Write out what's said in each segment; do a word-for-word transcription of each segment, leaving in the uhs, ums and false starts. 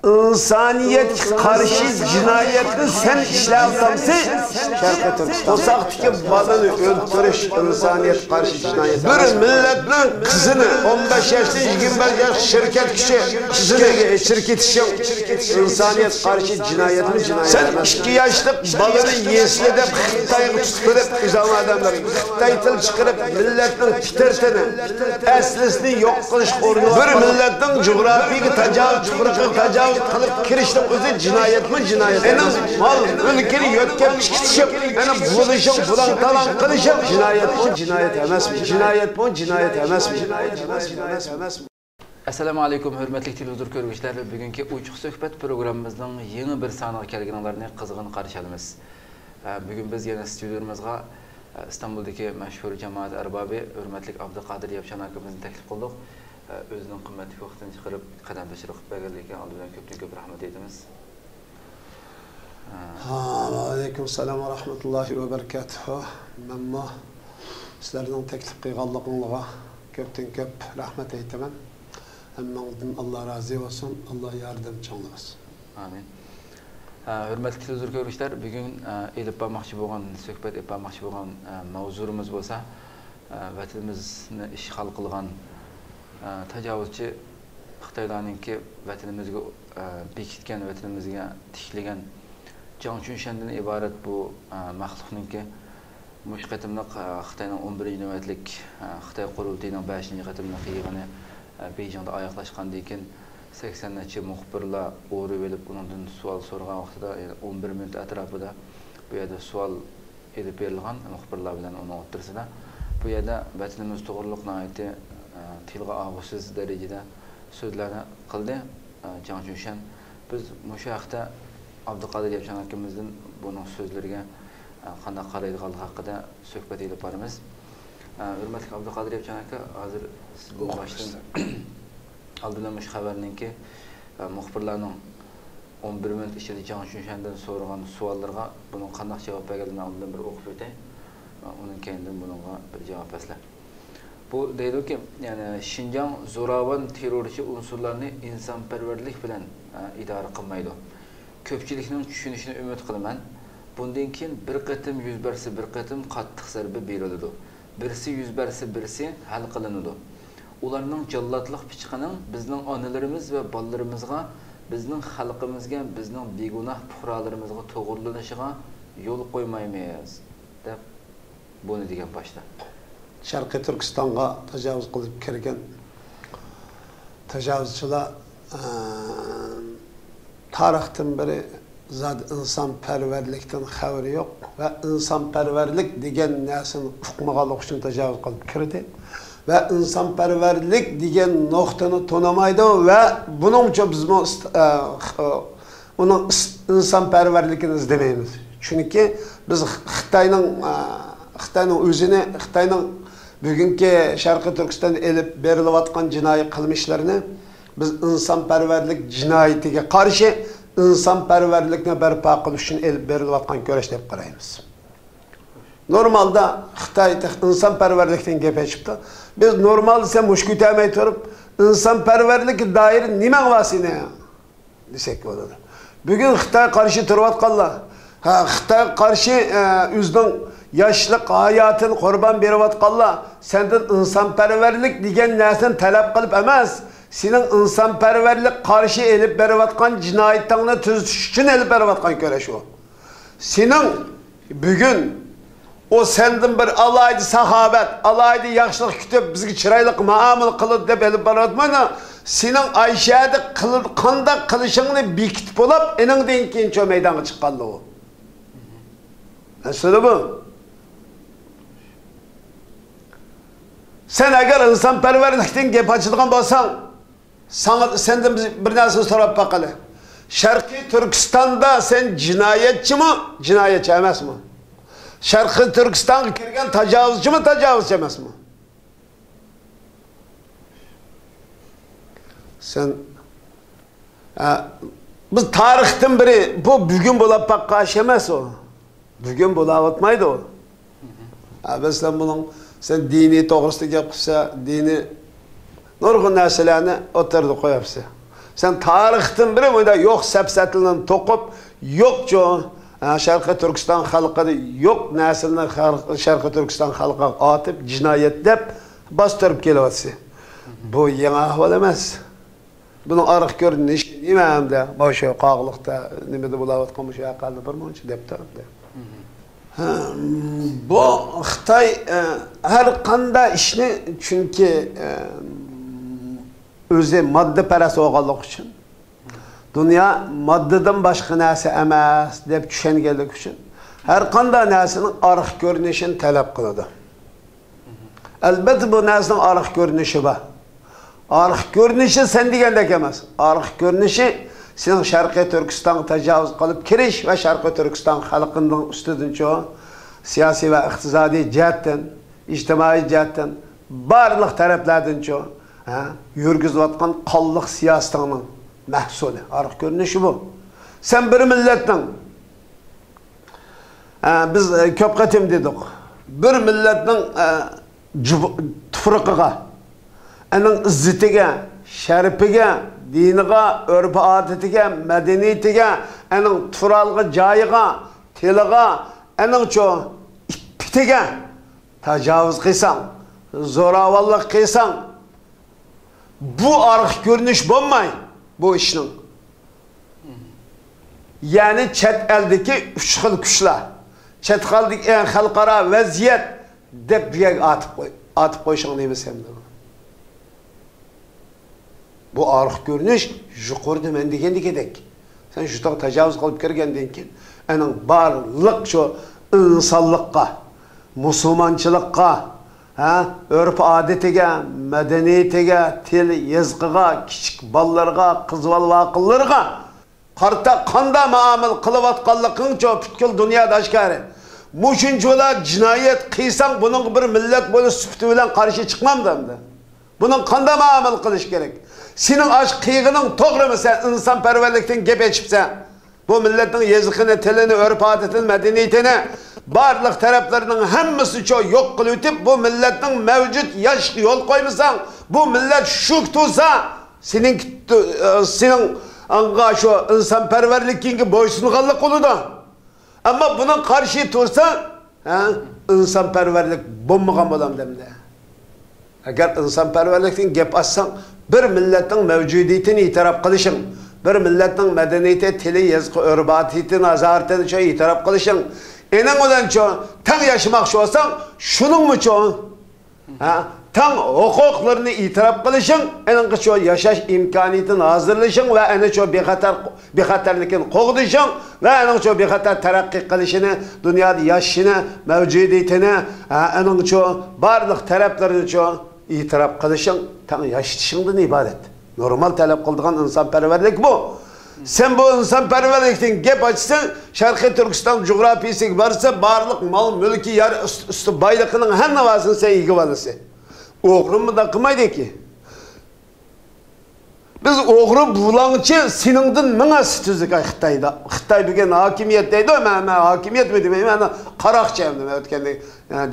ئىنسانىيەتكە قارشى جىنايەتنى سەن ئىشلەۋاتامسەن؟ شەرقىي تۈركىستان. قورساقتىكى بالىنى ئۆلتۈرۈش ئىنسانىيەتكە قارشى جىنايەت. بىر مىللەتنىڭ قىزىنى، ئون بەش ياشتىن يىگىرمە بەش ياش شىركەتكىچە قىزىنى ئېچىرىپ كېتىشىڭ ئىنسانىيەتكە قارشى جىنايەتمۇ جىنايەت؟ سەن ئىككى ياشلىق بالىنى يەسلى دەپ خىتايغا تۇتۇپ بېرىپ، ئۆزۈڭ ئادەملەر خىتاي تىل چىقىرىپ، مىللەتنىڭ پىترىتىنى، ئەسلىسىنى يوق قىلىش ئورنىغا بىر مىللەتنىڭ جۇغراپىيىگە تاجاۋۇز، تۇپرىقىغا تاجاۋۇز قىلىپ كىرىشنىڭ ئۆزى جىنايەتمۇ جىنايەت؟ ئېنىڭ مال مۈلكىنى يۆتكەپ چىقىشىڭ، ئېنىڭ بولۇشۇڭ، بۇلاڭ-تالاڭ قىلىشىڭ جىنايەتمۇ جىنايەت ئەمەسمۇ؟ جىنايەتمۇ جىنايەت ئەمەسمۇ؟ ئەسسالامۇ ئەلەيكۇم، ھۆرمەتلىك تېلېۋىزور كۆرگۈچىلەر. بۈگۈنكى ئوچۇق سۆھبەت پروگراممىمىزنىڭ يېڭى بىر سانىغا كەلگىنىڭلارنى قىزغىن قارشى ئالىمىز. ئە، بۈگۈن بىز يەنە ستۇدىيىمىزغا، ئە، ئىستانبۇلدىكى مەشھۇر جامائەت ئەربابى، ھۆرمەتلىك ئابدۇقادىر ياپچان ئاكىمىزنى تەكلىپ قىلدۇق. ئە، ئۆزىنىڭ قىممەتلىك ۋاقتىنى چىقىرىپ، قەدەم تەشرىپ قىلىپ بەرگەنلىكى ئالدى بىلەن كۆپتىن كۆپ رەھمەت ئېيتىمىز. ئە، ۋەئەلەيكۇم سالام ۋە رەھمەتۇللاھى ۋە بەرىكاتۇھۇ. مەنمۇ سىلەرنىڭ تەكلىپ قىلغانلىقىڭلارغا كۆپتىن كۆپ رەھمەت ئېيتىمەن. ھەممىڭىزدىن ئاللا رازى بولسۇن، ئاللا ياردەمچىڭلار بولسۇن. ئامىن. ئە، ھۆرمەتلىك تېلېۋىزور كۆرگۈچىلەر، بۈگۈن، ئە، ئېلىپ بارماقچى بولغان، سۆھبەت ئېلىپ بارماقچى بولغان، ئە، ماۋزۇمىز بولسا، ئە، ۋەتىنىمىزنى ئىشغال قىلغان، ئە، تاجاۋۇزچى خىتايلارنىڭكى ۋەتىنىمىزگە، ئە، بېكىتكەن، ۋەتىنىمىزگە تىكلىگەن جاڭ چۈنشەندىن ئىبارەت بۇ، ئە، مەخلۇقنىڭكى مۇشۇ قېتىملىق، ئە، خىتاينىڭ ئون بىرىنچى نۆۋەتلىك، ئە، خىتاي قۇرۇلتىيىنىڭ بەشىنچى قېتىملىق يىغىنى، ئە، بېيجىڭدا ئاياغلاشقاندىن كېيىن، سەكسەن نەچچە مۇخبىرلار ئورىۋېلىپ، ئۇنىڭدىن سوئال سورىغان ۋاقتىدا، يەنى ئون بىر مىنۇت ئەتراپىدا بۇ يەردە سوئال ئېلىپ بېرىلغان مۇخبىرلار بىلەن ئۇنىڭ ئوتتۇرىسىدا. بۇ يەردە ۋەتىنىمىز توغرۇلۇق ناھايىتى، ئە، تىلغا ئالغۇسىز دەرىجىدە سۆزلەرنى قىلدى، ئە، جاڭ چۈنشەن. بىز مۇشۇ ھەقتە ئابدۇقادىر ياپچان ئاكىمىزدىن بۇنىڭ سۆزلىرىگە، ئە، قانداق قارايدىغانلىقى ھەققىدە سۆھبەت ئېلىپ بارىمىز. ئە، ھۆرمەتلىك ئابدۇقادىر ياپچان ئاكا، ھازىر سىز بۇ باشتىن ئالدى بىلەن مۇشۇ خەۋەرنىڭكى، ئە، مۇخبىرلارنىڭ ئون بىر مىنۇت ئىچىدە جاڭ چۈنشەندىن سورىغان سوئاللىرىغا بۇنىڭ قانداق جاۋاب بەرگەنلىكىنى ئالدىن بىر ئوقۇپ ئۆتەي. ئۇنىڭ كەينىدىن بۇنىڭغا بىر جاۋاب بەرسىلەر. بۇ دەيدۇكى، يەنى شىنجاڭ زوراۋان تېررورچى ئۇنسۇرلارنى ئىنسانپەرۋەرلىك بىلەن، ئە، ئىدارە قىلمايدۇ. كۆپچىلىكنىڭ چۈشىنىشىنى ئۈمىد قىلىمەن. بۇندىن كېيىن بىر قېتىم يۈز بەرسە بىر قېتىم قاتتىق زەربە بېرىلىدۇ. بىرسى يۈز بەرسە بىرسى ھەل قىلىنىدۇ. ئۇلارنىڭ جاللاتلىق پىچىقىنىڭ بىزنىڭ ئانىلىرىمىز ۋە بالىلىرىمىزغا، بىزنىڭ خەلقىمىزگە، بىزنىڭ بىگۇناھ پۇقرالىرىمىزغا توغرىلىنىشىغا يول قويمايمىز، دەپ بۇنى دېگەن باشتا. شەرقىي تۈركىستانغا تاجاۋۇز قىلىپ كىرگەن تاجاۋۇزچىلار، ئە، تارىختىن بېرى زادى ئىنسانپەرۋەرلىكتىن خەۋىرى يوق ۋە ئىنسانپەرۋەرلىك دېگەن نەرسىنى ئۇقمىغانلىقى ئۈچۈن تاجاۋۇز قىلىپ كىردى ۋە ئىنسانپەرۋەرلىك دېگەن نۇقتىنى تونۇمايدۇ ۋە بۇنىڭ ئۈچۈن بىزمۇ ئىست-، ئە، خ-، ئۇنىڭ ئىس-، ئىنسانپەرۋەرلىكىنى ئىزدىمەيمىز. چۈنكى بىز خ-، خىتاينىڭ، ئە، خىتاينىڭ ئۆزىنى، خىتاينىڭ بۈگۈنكى شەرقىي تۈركىستاندا ئېلىپ بېرىلىۋاتقان جىنايى قىلمىشلىرىنى بىز ئىنسانپەرۋەرلىك جىنايىتىگە قارشى ئىنسانپەرۋەرلىكنى بەرپا قىلىش ئۈچۈن ئېلىپ بېرىلىۋاتقان كۈرەش دەپ قارايمىز. نورمالدا خىتاي تېخى ئىنسانپەرۋەرلىكتىن گەپ ئېچىپتۇ. بىز نورمال دېسەم مۇشۇ كۆتەرمەي تۇرۇپ، ئىنسانپەرۋەرلىككە دائىر نېمەڭ بار سېنىڭ؟ دېسەك بولىدۇ. بۈگۈن خىتايغا قارشى تۇرۇۋاتقانلار، ھە، خىتايغا قارشى، ئە، ئۆزىنىڭ ياشلىق ھاياتىنى قۇربان بېرىۋاتقانلار سەندىن ئىنسانپەرۋەرلىك دېگەن نەرسىنى تەلەپ قىلىپ ئەمەس، سېنىڭ ئىنسانپەرۋەرلىك قارشى ئېلىپ بېرىۋاتقان جىنايىتىڭنى تۈزىتىش ئۈچۈن ئېلىپ بېرىۋاتقان كۈرەش ئۇ. سېنىڭ بۈگۈن ئۇ سەندىن بىر ئالاھىدە ساخاۋەت، ئالاھىدە ياخشىلىق كۈتۈپ، بىزگە چىرايلىق مۇئامىلە قىلىدۇ دەپ ئېلىپ بارىۋاتىمەن. سېنىڭ ئايشەدە قىل-، قانداق قىلىشىڭنى بېكىتىپ بولۇپ، ئېنىڭدىن كېيىن شۇ مەيدانغا چىققانلىقى. مەسىلە بۇ. سەن ئەگەر ئىنسانپەرۋەرلىكتىن گەپ ئاچىدىغان بولساڭ، ساڭا، سەندىن بىز بىر نەرسىنى سوراپ باقىلى. شەرقىي تۈركىستاندا سەن جىنايەتچىمۇ، جىنايەتچى ئەمەسمۇ؟ شەرقىي تۈركىستانغا كىرگەن تاجاۋۇزچىمۇ، تاجاۋۇزچى ئەمەسمۇ؟ سەن، ئە، بىز تارىختىن بېرى، بۇ بۈگۈن بولاپ باققان ئىش ئەمەس ئۇ. بۈگۈن بولاۋاتمايدۇ. ھە، مەسىلەن، بۇنىڭ سەن دىنىي توغرىسىدا گەپ قىلسا، دىنىي نۇرغۇن نەرسىلەرنى ئوتتۇرىدا قويۇپسەن. سەن تارىختىن بېرى مۇنداق يوق سەپسەتىلەرنى توقۇپ، يوقچۇ، ھە، شەرقىي تۈركىستان خەلقىنى يوق نەرسىلەرنى خەلق-، شەرقىي تۈركىستان خەلقىگە ئاتىپ، جىنايەت دەپ باستۇرۇپ كېلىۋاتىسى. بۇ يېڭى ئەھۋال ئەمەس. بۇنىڭ ئارقا كۆرۈنۈشى نېمە ئەمدى؟ مانا شۇ قاغىلىقتا نېمىدە بولاۋاتقان مۇشۇ ۋەقەلەر بىر مۇنچە دەپتۇ ئەمدى. ھە، بۇ خىتاي، ئە، ھەر قانداق ئىشنى، چۈنكى، ئە، ئۆزى ماددىپەرەس بولغانلىقى ئۈچۈن، دۇنيا ماددىدىن باشقا نەرسە ئەمەس دەپ چۈشەنگەنلىكى ئۈچۈن، ھەر قانداق نەرسىنىڭ ئارقا كۆرۈنۈشىنى تەلەپ قىلىدۇ. ئەلبەتتە، بۇ نەرسىنىڭ ئارقا كۆرۈنۈشى بار. ئارقا كۆرۈنۈشى سەن دېگەندەك ئەمەس. ئارقا كۆرۈنۈشى سېنىڭ شەرقىي تۈركىستانغا تاجاۋۇز قىلىپ كىرىش ۋە شەرقىي تۈركىستان خەلقىنىڭ ئۈستىدىنچۇ، سىياسىي ۋە ئىقتىسادىي جەھەتتىن، ئىجتىمائىي جەھەتتىن، بارلىق تەرەپلەردىنچۇ، ھە، يۈرگۈزۈۋاتقان قانلىق سىياسىتىڭنىڭ مەھسۇلى، ئارقا كۆرۈنۈشى بۇ. سەن بىر مىللەتنىڭ، ئە، بىز، ئە، كۆپ قېتىم دېدۇق، بىر مىللەتنىڭ، ئە، جۇ-، تۇپرىقىغا، ئەنىڭ ئىززىتىگە، شەرىپىگە، دىنىغا، ئۆرپ-ئادىتىگە، مەدەنىيىتىگە، ئەنىڭ تۇرالغۇ جايىغا، تىلىغا، ئەنىڭچۇ ئىپپىتىگە تاجاۋۇز قىلساڭ، زوراۋانلىق قىلساڭ، بۇ ئارقا كۆرۈنۈش بولماي، بۇ ئىشنىڭ. يەنى چەت ئەلدىكى ئۈچ خىل كۈچلەر، چەت ئەلدىكى، ئە، خەلقئارا ۋەزىيەت دەپ بۇ يەرگە ئاتىپ قوي-، ئاتىپ قويۇشۇڭ نېمە سەندە؟ بۇ ئارقا كۆرۈنۈش يۇقىرىدا مەن دېگەندىكىدەك. سەن شۇتاق تاجاۋۇز قىلىپ كىرگەندىن كېيىن، ئەنىڭ بارلىق شۇ ئىنسانلىققا، مۇسۇلمانچىلىققا، ھە، ئۆرپ-ئادىتىگە، مەدەنىيىتىگە، تىل، يېزىقىغا، كىچىك بالىلىرىغا، قىز بالا ۋاقىللىرىغا قارىتا قانداق مۇئامىلە قىلىۋاتقانلىقىڭچۇ پۈتكۈل دۇنيادا ئاشكارا. مۇشۇنچىۋالا جىنايەت قىلساڭ، بۇنىڭغا بىر مىللەت بولۇش سۈپىتى بىلەن قارشى چىقمامدۇ ئەمدى؟ بۇنىڭ قانداق مۇئامىلە قىلىش كېرەك؟ سېنىڭ ئاش قىلغىنىڭ توغرىمۇ؟ سەن ئىنسانپەرۋەرلىكتىن گەپ ئېچىپسەن. بۇ مىللەتنىڭ يېزىقىنى، تىلىنى، ئۆرپ-ئادىتىنى، مەدەنىيىتىنى، بارلىق تەرەپلىرىنىڭ ھەممىسىنى چو يوق قىلىۋېتىپ، بۇ مىللەتنىڭ مەۋجۇت ياشىشىغا يول قويمىساڭ، بۇ مىللەت شۇ تۇرسا، سېنىڭ، سېنىڭ ئاڭغا شۇ ئىنسانپەرۋەرلىكىڭگە بويسۇنغانلىق بولىدۇ. ئەمما بۇنىڭ قارشى تۇرسا، ھە، ئىنسانپەرۋەرلىك بولمىغان بولامدۇ ئەمدى؟ ئەگەر ئىنسانپەرۋەرلىكتىن گەپ ئاچساڭ، بىر مىللەتنىڭ مەۋجۇدىيىتىنى ئېتىراپ قىلىشىڭ، بىر مىللەتنىڭ مەدەنىيىتى، تىلى، يېزىقى، ئۆرپ-ئادىتى، نازارىتىنى شۇ ئېتىراپ قىلىشىڭ، ئېنىڭ بىلەن شۇ تەڭ ياشىماقچى بولساڭ، شۇنىڭمۇ شۇ ھە، تەڭ ھوقۇقلىرىنى ئېتىراپ قىلىشىڭ، ئېنىڭغا شۇ ياشاش ئىمكانىيىتىنى ھازىرلىشىڭ ۋە ئەنە شۇ بىخەتەر، بىخەتەرلىكىنى قوغدىشىڭ ۋە ئەنىڭ شۇ بىخەتەر تەرەققىي قىلىشىنى، دۇنيادا ياشىشىنى، مەۋجۇدىيىتىنى، ھە، ئەنىڭ شۇ بارلىق تەرەپلىرىنى شۇ ئېتىراپ قىلىشىڭ، تەڭ ياشىتىشىڭدىن ئىبارەت. نورمال تەلەپ قىلىدىغان ئىنسانپەرۋەرلىك بۇ. سەن بۇ ئىنسانپەرۋەرلىكتىن گەپ ئاچىسەن، شەرقىي تۈركىستان جۇغراپىيىسىگە بارسا، بارلىق مال-مۈلكى، يەر ئۈست-، ئۈستى بايلىقىنىڭ ھەممىۋاسىنى سەن ئىگىۋالىسەن. ئوغرى مۇنداق قىلمايدىكى. بىز ئوغرى بۇلاڭچى سېنىڭدىن مىڭ ھەسسە تۈزۈك، ئاي، خىتايدا. خىتاي بۈگۈن ھاكىمىيەت دەيدۇ، مەن، مەن ھاكىمىيەتمۇ دېمەيمەن، مەن قاراقچى ئەمدى، مەن ئۆتكەندەك،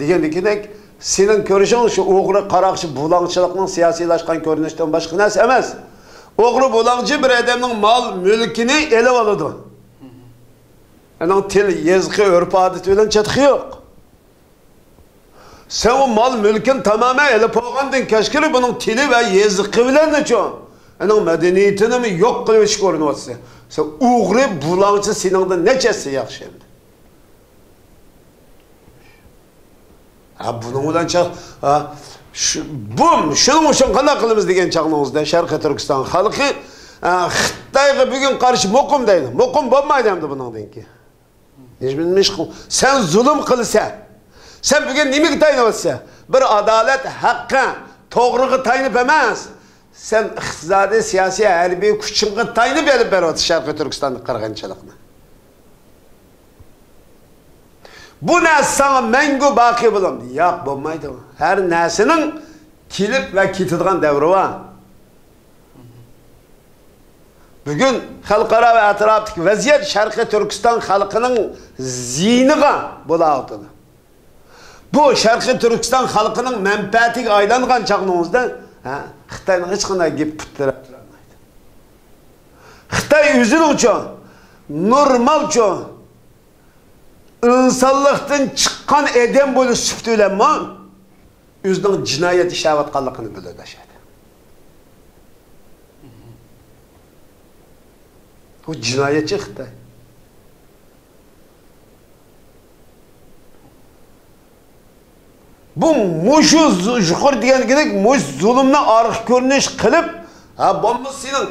دېگەندىكىدەك، سېنىڭ كۆرۈشۈڭ شۇ ئوغرى قاراقچى بۇلاڭچىلىقنىڭ سىياسىيلاشقان كۆرۈنۈشىدىن باشقا نەرسە ئەمەس. ئوغرى بۇلاڭچى بىر ئادەمنىڭ مال-مۈلكىنى ئېلىۋالىدۇ. ئۇنىڭ تىل، يېزىقى، ئۆرپ-ئادىتى بىلەن چاتىقى يوق. سەن ئۇ مال-مۈلكىنى تامامەن ئېلىپ بولغاندىن كەچكىرى بۇنىڭ تىلى ۋە يېزىقى بىلەنچۇ، ئۇنىڭ مەدەنىيىتىنىمۇ يوق قىلىۋېتىشكە ئۇرۇنۇۋاتىسەن. سەن ئوغرى بۇلاڭچى سېنىڭدىن نەچچە ھەسسە ياخشى ئەمدى. ھە، بۇنىڭ بىلەن چا-، ھە، شۇ، بۇ، شۇنىڭ ئۈچۈن قانداق قىلىمىز دېگەن چاغنىڭىزدا شەرقىي تۈركىستان خەلقى، ھە، خىتايغا بۈگۈن قارشى مۇقىم دەيدۇ. مۇقىم بولمايدۇ ئەمدى بۇنىڭدىن كېيىن. نېمە، نېمە ئىش قىل-، سەن زۇلۇم قىلىسەن. سەن بۈگۈن نېمىگە تايىنىۋاتىسەن؟ بىر ئادالەت، ھەققە، توغرىغا تايىنىپ ئەمەس. سەن ئىقتىسادىي، سىياسىي، ھەربىي كۈچۈڭگە تايىنىپ ئېلىپ بېرىۋاتىسەن شەرقىي تۈركىستاندا قىرغىنچىلىقنى. بۇ نەرسە ساڭا مەڭگۈ باقىي بولامدۇ؟ ياق، بولمايدۇ. ھەر نەرسىنىڭ كېلىپ ۋە كېتىدىغان دەۋرى بار. بۈگۈن خەلقئارا ۋە ئەتراپتىكى ۋەزىيەت شەرقىي تۈركىستان خەلقىنىڭ زىيىنىغا بولاۋاتىدۇ. بۇ شەرقىي تۈركىستان خەلقىنىڭ مەنپەئەتىگە ئايلانغان چاغنىڭىزدا، ھە، خىتاينىڭ ھېچقانداق گېپى پۇت تىرەپ تۇرالمايدۇ. خىتاي ئۆزىنىڭچۇ، نورمالچۇ، ئىنسانلىقتىن چىققان ئادەم بولۇش سۈپىتى بىلەنمۇ ئۆزىنىڭ جىنايەت ئىشلەۋاتقانلىقىنى بىلىدۇ. بۇ جىنايەتچى خىتاي. بۇ مۇشۇ زۇ-، يۇقىرى دېگەندەك مۇشۇ زۇلۇمنى ئارقا كۆرۈنۈش قىلىپ، ھە، بولمىسا سېنىڭ،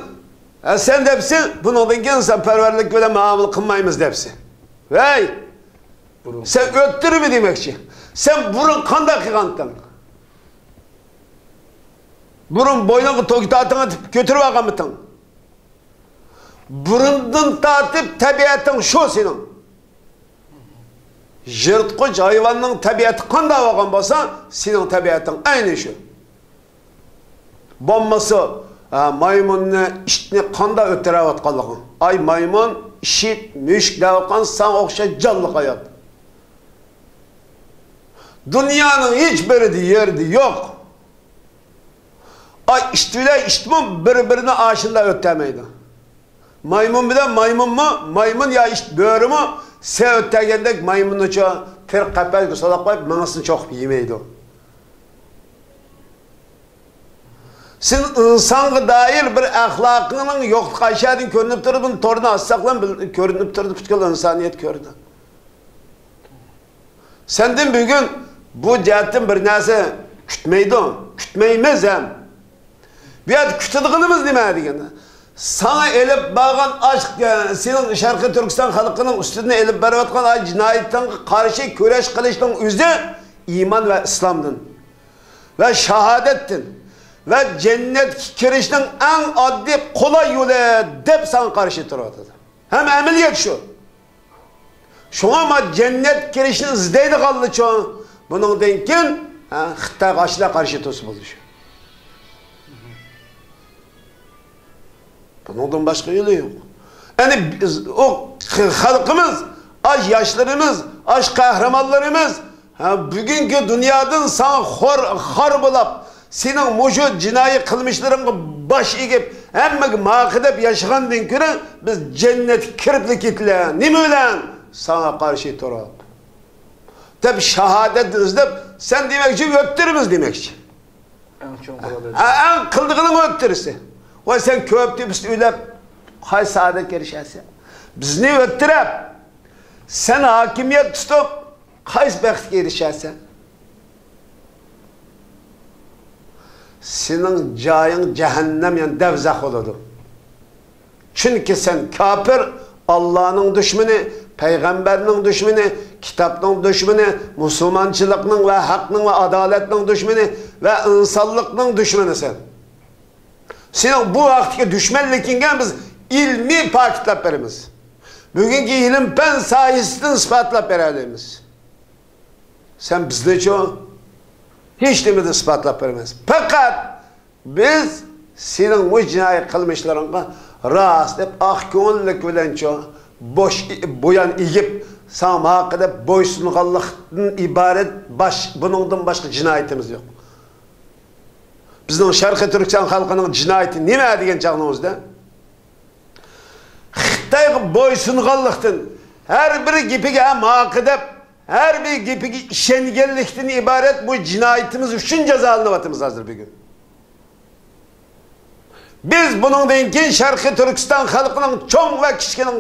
ھە، سەن دەپسەن، بۇنىڭدىن كېيىن ئىنسانپەرۋەرلىك بىلەن مۇئامىلە قىلمايمىز دەپسەن. ۋەي! بۇرۇن. سەن ئۆتتۈرمە دېمەكچى. سەن بۇرۇن قانداق قىلغانتىڭ؟ بۇرۇن بوينۇڭغا توكى تاتىڭ ئېتىپ كۆتۈرۈپ ئالغانمىتىڭ؟ بۇرۇندىن تارتىپ تەبىئەتىڭ شۇ سېنىڭ. يىرتقۇچ ھايۋاننىڭ تەبىئەتى قانداق بولغان بولسا، سېنىڭ تەبىئەتىڭ ئەينى شۇ. بولمىسا، ھە، مايمۇننى، ئىتنى قانداق ئۆلتۈرۈۋاتقانلىقىڭ. ئاي مايمۇن، ئىت، مۈشۈك دەۋاتقان ساڭا ئوخشاش جانلىق ھايات. دۇنيانىڭ ھېچ بىرىدە يەردە يوق. ئاي ئىت بىلەن ئىتمۇ بىر-بىرىنى ئاشۇنداق ئۆتەلمەيدۇ. مايمۇن بىلەن مايمۇنمۇ، مايمۇن يا ئىت، بۆرىمۇ سەن ئۆتەلگەندەك مايمۇننىچۇ تىر قەپەسكە سولاپ قويۇپ مېڭىسىنى چوقۇپ يېمەيدۇ. سېنىڭ ئىنسانغا دائىر بىر ئەخلاقىڭنىڭ يوقلۇقى ئاشۇ يەردىن كۆرۈنۈپ تۇرىدۇ، بۇنى تورنى ئاچساقلا بىل-، كۆرۈنۈپ تۇرىدۇ، پۈتكۈل ئىنسانىيەت كۆرىدۇ. سەندىن بۈگۈن بۇ جەھەتتىن بىر نەرسە كۈتمەيدۇ، كۈتمەيمىز ھەم. بۇ يەردە كۈتىدىغىنىمىز نېمە دېگەندە، ساڭا ئېلىپ بارغان ئاش، سېنىڭ شەرقىي تۈركىستان خەلقىنىڭ ئۈستىدىن ئېلىپ بېرىۋاتقان ئاش جىنايىتىڭغا قارشى كۈرەش قىلىشنىڭ ئۆزى ئىمان ۋە ئىسلامدىن ۋە شاھادەتتىن ۋە جەننەتكە كىرىشنىڭ ئەڭ ئاددىي، قولاي يولى دەپ ساڭا قارشى تۇرۇۋاتىدۇ. ھەم ئەمەلىيەت شۇ. شۇڭا ما جەننەتكە كىرىشنى ئىزدەيدىغانلىچۇ، بۇنىڭدىن كېيىن، ھە، خىتايغا ئاشۇنداق قارشى تۇرسا بولىدۇ شۇ. بۇنىڭدىن باشقا يولى يوق. ئەنە بىز، ئۇ خەلقىمىز، ئاش ياشلىرىمىز، ئاش قەھرىمانلىرىمىز، ھە، بۈگۈنكى دۇنيادىن ساڭا خور، خار بولاپ، سېنىڭ مۇشۇ جىنايى قىلمىشلىرىڭغا باش ئېگىپ، ھەممىگە ماقا دەپ ياشىغاندىن كۆرە، بىز جەننەتكە كىرىپلا كېتىلە. نېمە بىلەن؟ ساڭا قارشى تۇرۇپ. دەپ شاھادەتنى ئىزدەپ، سەن دېمەكچى، ئۆتتۈرىمىز دېمەكچى. ئەڭ چوڭ قىلىدۇ. ھە، ئەڭ قىلىدىغىنىڭ ئۆتتۈرسە. ۋاي، سەن كۆپ تېپىستا ئۆلەپ، قايسى سائادەتكە ئېرىشەسەن؟ بىزنى ئۆتتۈرۈپ، سەن ھاكىمىيەت تۇتۇپ، قايسى بەختكە ئېرىشەسەن؟ سېنىڭ جايىڭ جەھەننەم، يەنى دەۋزەخ بولىدۇ. چۈنكى سەن كاپىر، ئاللانىڭ دۈشمىنى، پەيغەمبەرنىڭ دۈشمىنى، كىتابنىڭ دۈشمىنى، مۇسۇلمانچىلىقنىڭ ۋە ھەقنىڭ ۋە ئادالەتنىڭ دۈشمىنى ۋە ئىنسانلىقنىڭ دۈشمىنىسەن. سېنىڭ بۇ ھەقتىكى دۈشمەنلىكىڭگە بىز ئىلمىي پاكىتلاپ بېرىمىز. بۈگۈنكى ئىلىم-پەن ساھەسىدىن ئىسپاتلاپ بېرەلەيمىز. سەن بىزنىچۇ؟ ھېچنېمىدىن ئىسپاتلاپ بېرىمىز. پەقەت بىز سېنىڭ بۇ جىنايى قىلمىشلىرىڭغا راست دەپ، ئاق كۆڭۈللۈك بىلەنچۇ، بوش، بويۇن ئېگىپ، ساڭا ماقۇل دەپ بويسۇنغانلىقتىن ئىبارەت باش-، بۇنىڭدىن باشقا جىنايىتىمىز يوق. بىزنىڭ شەرقىي تۈركىستان خەلقىنىڭ جىنايىتى نېمە دېگەن چاغنىڭىزدا؟ خىتايغا بويسۇنغانلىقتىن، ھەر بىر گېپىگە ھە ماقۇل دەپ، ھەر بىر گېپىگە ئىشەنگەنلىكتىن ئىبارەت بۇ جىنايىتىمىز ئۈچۈن جازالىنىۋاتىمىز ھازىر بۈگۈن. بىز بۇنىڭدىن كېيىن شەرقىي تۈركىستان خەلقىنىڭ چوڭ ۋە كىچىكىنىڭ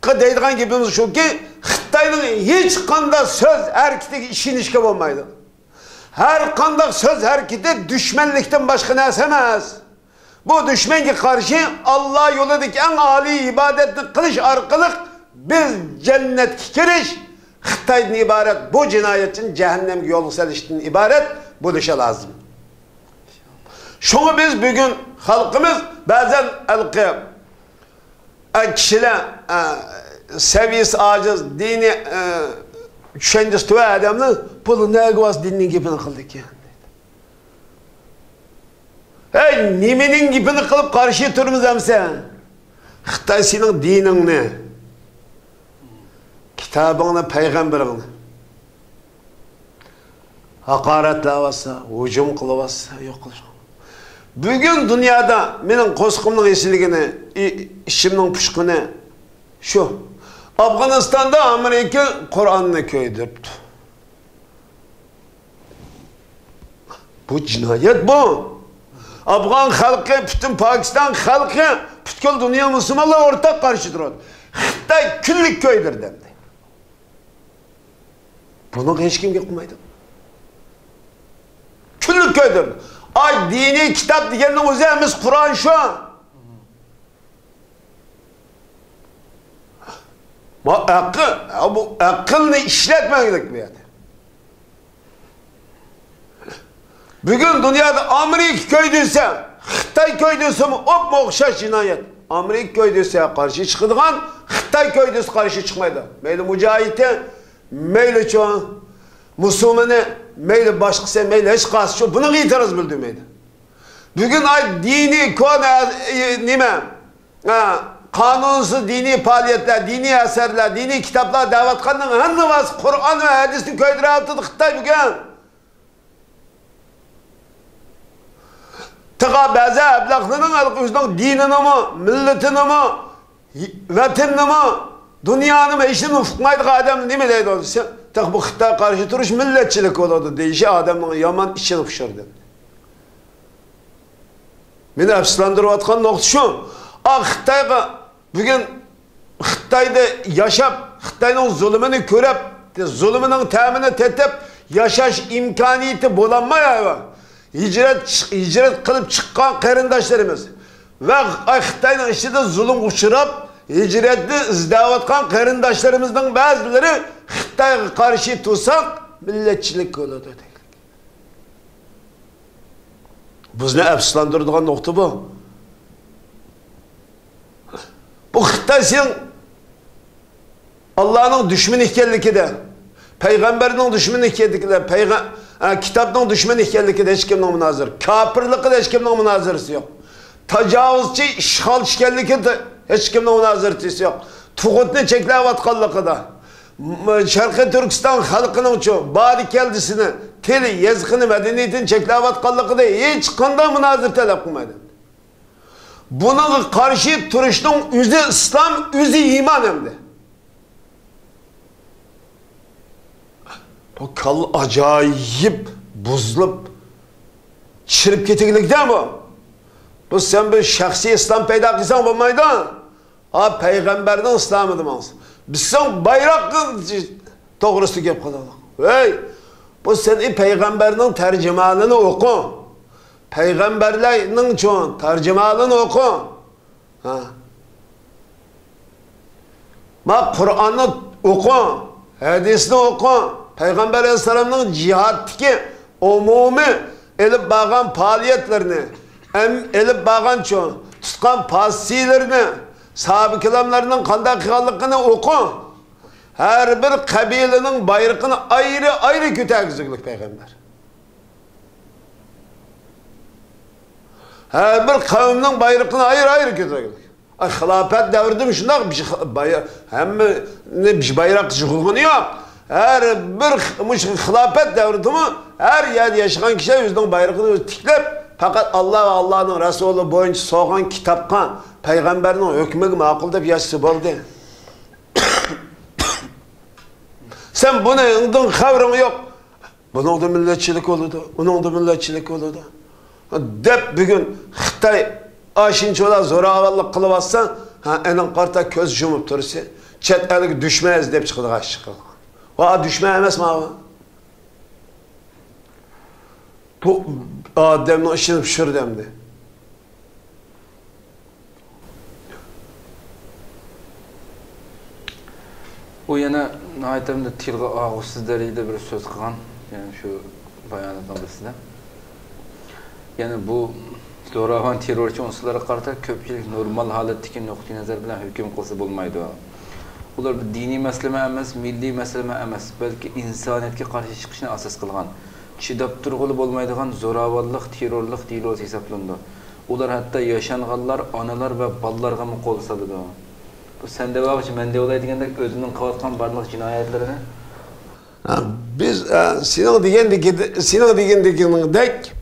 دەيدىغان گېپىمىز شۇكى، خىتاينىڭ ھېچقانداق سۆز ھەرىكىتىگە ئىشىنىشكە بولمايدۇ. ھەر قانداق سۆز ھەرىكىتى دۈشمەنلىكتىن باشقا نەرسە ئەمەس. بۇ دۈشمەنگە قارشى ئاللا يولىدىكى ئەڭ ئالىي ئىبادەتنى قىلىش ئارقىلىق بىز جەننەتكە كىرىش، خىتايدىن ئىبارەت بۇ جىنايەتچىنى جەھەننەمگە يولغا سېلىشتىن ئىبارەت بولۇشى لازىم. شۇڭا بىز بۈگۈن خەلقىمىز بەزەن ھېلىقى ئە، كىشىلەر، ئە، سەۋىيەسى ئاجىز، دىنىي، ئە، چۈشەنچىسى تۆۋەن ئادەملەر، بۇلار نەگە بارسا دىننىڭ گېپىنى قىلىدىكەن دەيدۇ. ھەي، نېمىنىڭ گېپىنى قىلىپ قارشى تۇرىمىز ئەمسە؟ خىتاي سېنىڭ دىنىڭنى، كىتابىڭنى، پەيغەمبىرىڭنى ھاقارەتلەۋاتسا، ھۇجۇم قىلىۋاتسا، يوق قىلىش. بۈگۈن دۇنيادا مېنىڭ قورسىقىمنىڭ ئېچىلگىنى، ئى-، ئىچىمنىڭ پۇشقىنى شۇ. ئافغانىستاندا ئامېرىكا قۇرئاننى كۆيدۈرۈپتۇ. بۇ جىنايەت بۇ. ئافغان خەلقى، پۈتۈن پاكىستان خەلقى، پۈتكۈل دۇنيا مۇسۇلمانلار ئورتاق قارشى تۇرۇۋاتىدۇ. خىتاي كۈنلۈك كۆيدۈردى ئەمدى. بۇنىڭغا ھېچكىم گەپ قىلمايدۇ. كۈنلۈك كۆيدۈردى. ئاي، دىنىي كىتاب دېگەننىڭ ئۆزى ھەممىسى قۇرئان شۇ. ما ئەقىل، ھە، بۇ ئەقىلنى ئىشلەتمەگلىك بۇ يەردە. بۈگۈن دۇنيادا ئامېرىكا كۆيدۈرسە، خىتاي كۆيدۈرسىمۇ ئوپمۇ ئوخشاش جىنايەت. ئامېرىكا كۆيدۈرسە قارشى چىقىدىغان، خىتاي كۆيدۈرسە قارشى چىقمايدۇ. مەيلى مۇجاھىدى، مەيلى چوڭ مۇسۇلمىنى، مەيلى باشقىسى، مەيلى ھېچقايسى شۇ بۇنىڭغا ئېتىراز بىلدۈرمەيدۇ. بۈگۈن ئاي دىنىي كونا، ئە، نېمە، ئە، قانۇنسىز دىنىي پائالىيەتلەر، دىنىي ئەسەرلەر، دىنىي كىتابلار دەۋاتقاننىڭ ھەممىسى قۇرئان ۋە ھەدىسنى كۆيدۈرۈۋاتىدۇ خىتاي بۈگۈن. تېخى بەزى ئەبلەخلەرنىڭ ھېلىقى ئۆزىنىڭ دىنىنىمۇ، مىللىتىنىمۇ، ۋەتىنىنىمۇ، دۇنيانىمۇ، ھېچنېمىنى ئۇقمايدىغان ئادەم نېمە دەيدۇ دېسە، تېخى بۇ خىتاي قارشى تۇرۇش مىللەتچىلىك بولىدۇ دېيىشى ئادەمنىڭ يامان ئىچىنى پۇشۇرىدۇ. مېنى ئەپسۇسلاندۇرۇۋاتقان نۇقتا شۇ. ئا، خىتايغا بۈگۈن خىتايدا ياشاپ، خىتاينىڭ زۇلۇمىنى كۆرۈپ، زۇلۇمىنىڭ تەمىنى تېتىپ ياشاش ئىمكانىيىتى بولالماي، ھايۋا. ھىجرەت، ھىجرەت قىلىپ چىققان قېرىنداشلىرىمىز ۋە خىتاينىڭ ئىچىدە زۇلۇمغا ئۇچراپ، ھىجرەتنى ئىزدەۋاتقان قېرىنداشلىرىمىزنىڭ بەزىلىرى خىتايغا قارشى تۇرساق، مىللەتچىلىك بولىدۇ دەيدۇ. بىزنى ئەپسۇسلاندۇرىدىغان نۇقتا بۇ. بۇ خىتاي سېنىڭ ئاللانىڭ دۈشمىنى ئىكەنلىكىدە، پەيغەمبەرنىڭ دۈشمىنى ئىكەنلىكىدە، پەيغە-، ئە، كىتابنىڭ دۈشمىنى ئىكەنلىكىدە ھېچكىمنىڭ مۇنازىرە، كاپىرلىقىدا ھېچكىمنىڭ مۇنازىرىسى يوق. تاجاۋۇزچى، ئىشغالچى ئىكەنلىكىدە ھېچكىمنىڭ مۇنازىرىسى يوق. تۇغۇتنى چەكلەۋاتقانلىقىدا، م-، شەرقىي تۈركىستان خەلقىنىڭچۇ بارى كەلدىسىنى، تىلى، يېزىقىنى، مەدەنىيىتىنى چەكلەۋاتقانلىقىدا ھېچقانداق مۇنازىرە تەلەپ قىلمايدۇ. بۇنىڭغا قارشى تۇرۇشنىڭ ئۆزى ئىسلام، ئۆزى ئىمان ئەمدى. بۇ كاللا ئاجايىپ بۇزۇلۇپ، چىرىپ كېتىگلىكتە بۇ. بۇ سەن بىر شەخسىي ئىسلام پەيدا قىلساڭ بولمايدۇ. ھا، پەيغەمبەرنىڭ ئىسلامىدا ماڭسا. بىز سەن بايراق توغرىسىدا گەپ قىلدۇق. ھەي، بۇ سەن پەيغەمبەرنىڭ تەرجىمانىنى ئوقۇ. پەيغەمبەرلەرنىڭچۇ تەرجىمانىنى ئوقۇ. ھا. ما قۇرئاننى ئوقۇڭ، ھەدىسنى ئوقۇڭ، پەيغەمبەر ئەلەيھىسسالامنىڭ جىھادتىكى ئومۇمىي ئېلىپ بارغان پائالىيەتلىرىنى، ئەم-، ئېلىپ بارغانچۇ، تۇتقان پوزىتسىيىلىرىنى، ساھابە كىراملارنىڭ قانداق قىلغانلىقىنى ئوقۇڭ. ھەر بىر قەبىلىنىڭ بايرىقىنى ئايرى-ئايرى كۆتەرگۈزگۈلۈك پەيغەمبەر. ھەر بىر قەۋمنىڭ بايرىقىنى ئايرى-ئايرى كۆتۈرگۈلۈك. ئاي، خىلاپەت دەۋرىدىمۇ شۇنداق، بىر خىل-، باي-، ھەممىنى بىر بايراق جىغىلغىنى يوق. ھەر بىر خ-، مۇشۇ خىلاپەت دەۋرىدىمۇ ھەر يەردە ياشىغان كىشىلەر ئۆزىنىڭ بايرىقىنى ئۆزى تىكلەپ، پەقەت ئاللا ۋە ئاللانىڭ رەسۇلى بويىچە سولغان كىتابقا، پەيغەمبەرنىڭ ھۆكمىگە ماقۇل دەپ ياشىسا بولدى. سەن بۇنىڭدىن خەۋىرىڭ يوق. بۇنىڭدا مىللەتچىلىك بولىدۇ، ئۇنىڭدا مىللەتچىلىك بولىدۇ دەپ بۈگۈن خىتاي ئاشۇنچىۋالا زوراۋانلىق قىلىۋاتسا، ھە، ئېنىڭ قارىتا كۆز يۇمۇپ تۇرسا، چەت ئەلگە دۈشمەن ئىزدەپ چىقىدىغان ئىش قىلغان. ۋا دۈشمەن ئەمەس ماۋۇ. بۇ ئادەمنىڭ ئىچىنى پىشۇردى ئەمدى. ئۇ يەنە ناھايىتى تىلغا ئالغۇسىز دەرىجىدە بىر سۆز قىلغان، يەنى شۇ باياناتنىڭ بىرسىدە. يەنى بۇ زوراۋان تېررورچى ئۇنسۇرلارغا قارىتا كۆپچىلىك نورمال ھالەتتىكى نۇقتىئىنەزەر بىلەن ھۆكۈم قىلسا بولمايدۇ. ئۇلار بىر دىنىي مەسىلىمۇ ئەمەس، مىللىي مەسىلىمۇ ئەمەس، بەلكى ئىنسانىيەتكە قارشى چىقىشنى ئاساس قىلغان، چىداپ تۇرغىلى بولمايدىغان زوراۋانلىق، تېررورلۇق دېلوسى ھېسابلىنىدۇ. ئۇلار ھەتتا ياشانغانلار، ئانىلار ۋە بالىلارغىمۇ قول سالىدۇ. بۇ سەن دەۋالغۇچە مەن دەۋالاي دېگەندەك ئۆزىنىڭ قىلىۋاتقان بارلىق جىنايەتلىرىنى. ھە، بىز، ئە، سېنىڭ دېگەندىكى، سېنىڭ دېگەندىكىڭدەك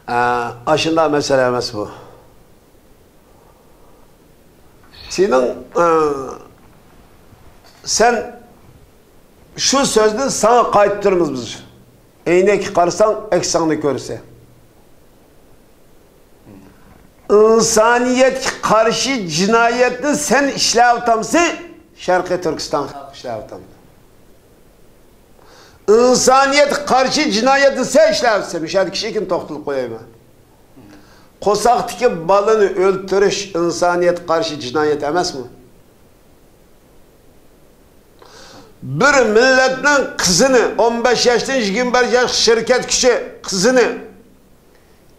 ئە، ئاشۇنداق مەسىلە ئەمەس بۇ. سېنىڭ، ئە، سەن شۇ سۆزنى ساڭا قايتۇرىمىز بىز. ئەينەككە قارىساڭ، ئەكسىڭنى كۆرىسەن. ئىنسانىيەتكە قارشى جىنايەتنى سەن ئىشلەۋاتامسەن، شەرقىي تۈركىستان خەلقى ئىشلەۋاتامدۇ؟ ئىنسانىيەتكە قارشى جىنايەتنى سەن ئىشلەۋاتىسەن. مۇشۇ يەردە كىچىككىنە توختىلىپ قويايمەن. قورساقتىكى بالىنى ئۆلتۈرۈش ئىنسانىيەتكە قارشى جىنايەت ئەمەسمۇ؟ بىر مىللەتنىڭ قىزىنى، ئون بەش ياشتىن يىگىرمە بەش ياش شىركەت كۈچى قىزىنى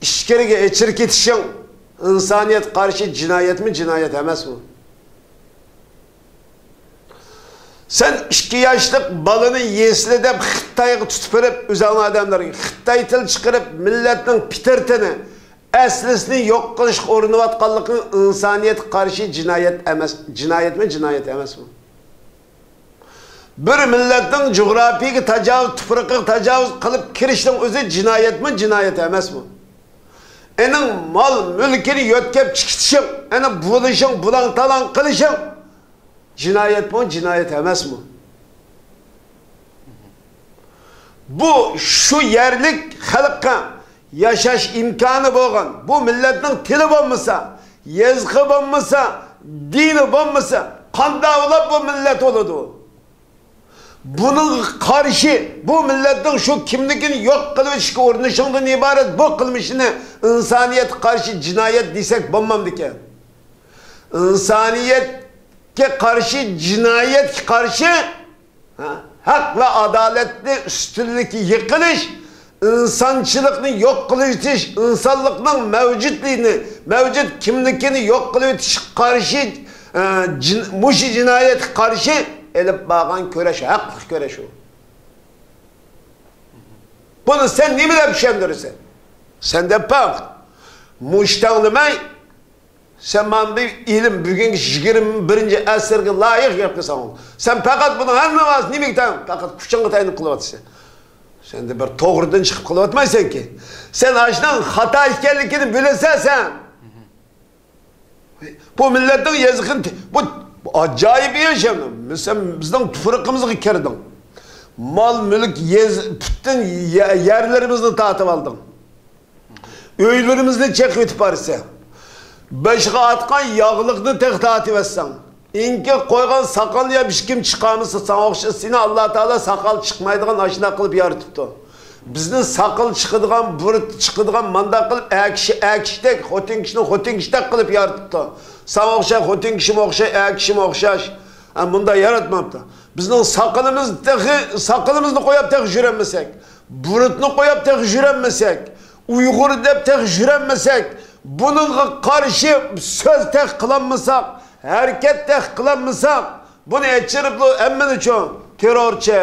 ئىچكىرىگە ئېچىرىپ كېتىشىڭ ئىنسانىيەتكە قارشى جىنايەتمۇ، جىنايەت ئەمەسمۇ؟ سەن ئىككى ياشلىق بالىنى يەسلى دەپ خىتايغا تۇتۇپ بېرىپ، ئۆزۈڭنىڭ ئادەملىرىگە خىتاي تىل چىقىرىپ، مىللەتنىڭ پىترىتىنى، ئەسلىسىنى يوق قىلىشقا ئۇرۇنۇۋاتقانلىقىڭ ئىنسانىيەتكە قارشى جىنايەت ئەمەس، جىنايەتمۇ، جىنايەت ئەمەسمۇ؟ بىر مىللەتنىڭ جۇغراپىيىگە تاجاۋۇز، تۇپرىقىغا تاجاۋۇز قىلىپ كىرىشنىڭ ئۆزى جىنايەتمۇ، جىنايەت ئەمەسمۇ؟ ئېنىڭ مال مۈلكىنى يۆتكەپ چىقىتىشىڭ، ئېنى بۇلىشىڭ، بۇلاڭ-تالاڭ قىلىشىڭ جىنايەتمۇ، جىنايەت ئەمەسمۇ؟ بۇ شۇ يەرلىك خەلققە ياشاش ئىمكانى بولغان، بۇ مىللەتنىڭ تىلى بولمىسا، يېزىقى بولمىسا، دىنى بولمىسا، قانداق بولۇپ بۇ مىللەت بولىدۇ؟ بۇنىڭغا قارشى، بۇ مىللەتنىڭ شۇ كىملىكىنى يوق قىلىۋېتىشكە ئۇرۇنۇشۇڭدىن ئىبارەت بۇ قىلمىشىنى ئىنسانىيەتكە قارشى جىنايەت دېسەك بولمامدىكەن؟ ئىنسانىيەتكە قارشى، جىنايەتكە قارشى، ھە، ھەق ۋە ئادالەتنى ئۈستۈنلۈككە يىقىلىش، ئىنسانچىلىقنى يوق قىلىۋېتىش، ئىنسانلىقنىڭ مەۋجۇتلۇقىنى، مەۋجۇت كىملىكىنى يوق قىلىۋېتىشكە قارشى، ئە، جىن-، مۇشۇ جىنايەتكە قارشى ئېلىپ بارغان كۈرەش، ھەقلىق كۈرەش ئۇ. بۇنى سەن نېمە دەپ چۈشەندۈرىسەن؟ سەن دەپ باق. مۇشتاڭلىماي، سەن مانا بىر ئىلىم، بۈگۈنكى يىگىرمە بىرىنچى ئەسىرگە لايىق گەپ قىلساڭ، سەن پەقەت بۇنىڭ ھەممە ۋاسىتە نېمىگە تەڭ؟ پەقەت كۈچۈڭگە تايىنىپ قىلىۋاتىسەن. سەن دە بىر توغرىدىن چىقىپ قىلىۋاتمايسەنكى. سەن ئاشۇنىڭ خاتا ئىكەنلىكىنى بىلىسەن سەن. بۇ مىللەتنىڭ يېزىقىنى، بۇ، بۇ ئاجايىپ ئىش. سەن بىزنىڭ تۇپرىقىمىزغا كىردىڭ. مال-مۈلۈك، يېزا، پۈتۈن يە-، يەرلىرىمىزنى تارتىپ ئالدىڭ. ئۆيلىرىمىزنى چېقىۋېتىپ بارىسەن. بېشىغا ئاتقان ياغلىقنى تېخى تارتىۋەتسەڭ. ئېڭىككە قويغان ساقالنى يا ھېچكىم چىقارمىسا، ساڭا ئوخشاش سېنى ئاللا تائالا ساقال چىقمايدىغان ئاشۇنداق قىلىپ يارىتىپتۇ. بىزنى ساقال چىقىدىغان، بۇرۇت چىقىدىغان، مانداق قىلىپ ئەر كىشى ئەر كىشىدەك، خوتۇن كىشىنى خوتۇن كىشىدەك قىلىپ يارىتىپتۇ. ساڭا ئوخشاش خوتۇن كىشىمۇ ئوخشاش، ئەر كىشىمۇ ئوخشاش. ھە، مۇنداق ياراتماپتۇ. بىزنىڭ ساقىلىمىز تېخى، ساقىلىمىزنى قويۇپ تېخى يۈرەلمىسەك، بۇرۇتنى قويۇپ تېخى يۈرەلمىسەك، ئۇيغۇر دەپ تېخى يۈرەلمىسەك، بۇنىڭغا قارشى سۆز تېخى قىلالمىساق، ھەرىكەت تېخى قىلالمىساق، بۇنى ئېچىرىپلا ھەممىنى چوڭ تېررورچى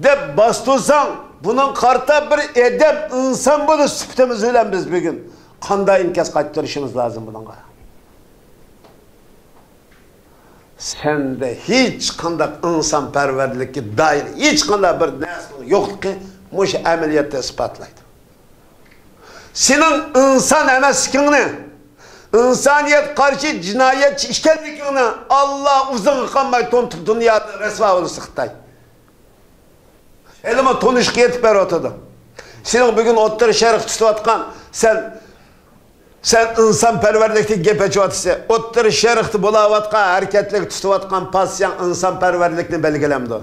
دەپ باستۇرساڭ، بۇنىڭغا قارىتا بىر ئادەم، ئىنسان بولۇش سۈپىتىمىز بىلەن بىز بۈگۈن قانداق ئىنكاس قايتۇرۇشىمىز لازىم بۇنىڭغا؟ سەندە ھېچقانداق ئىنسانپەرۋەرلىككە دائىر ھېچقانداق بىر نەرسىنىڭ يوقلۇقى مۇشۇ ئەمەلىيەتتە ئىسپاتلايدۇ. سېنىڭ ئىنسان ئەمەسلىكىڭنى، ئىنسانىيەتكە قارشى جىنايەتچى ئىكەنلىكىڭنى ئاللا ئۇزۇنغا قالماي تونۇتۇپ، دۇنيادا رەسۋا بولىسى خىتاي. ھېلىمۇ تونۇشقا يېتىپ بېرىۋاتىدۇ. سېنىڭ بۈگۈن ئوتتۇرا شەرق تۇتۇۋاتقان، سەن، سەن ئىنسانپەرۋەرلىكتىن گەپ ئېچىۋاتىسەن. ئوتتۇرا شەرقتە بولاۋاتقان ھەرىكەتلەرگە تۇتۇۋاتقان پاسسىياڭ ئىنسانپەرۋەرلىكنى بەلگىلەمدۇ؟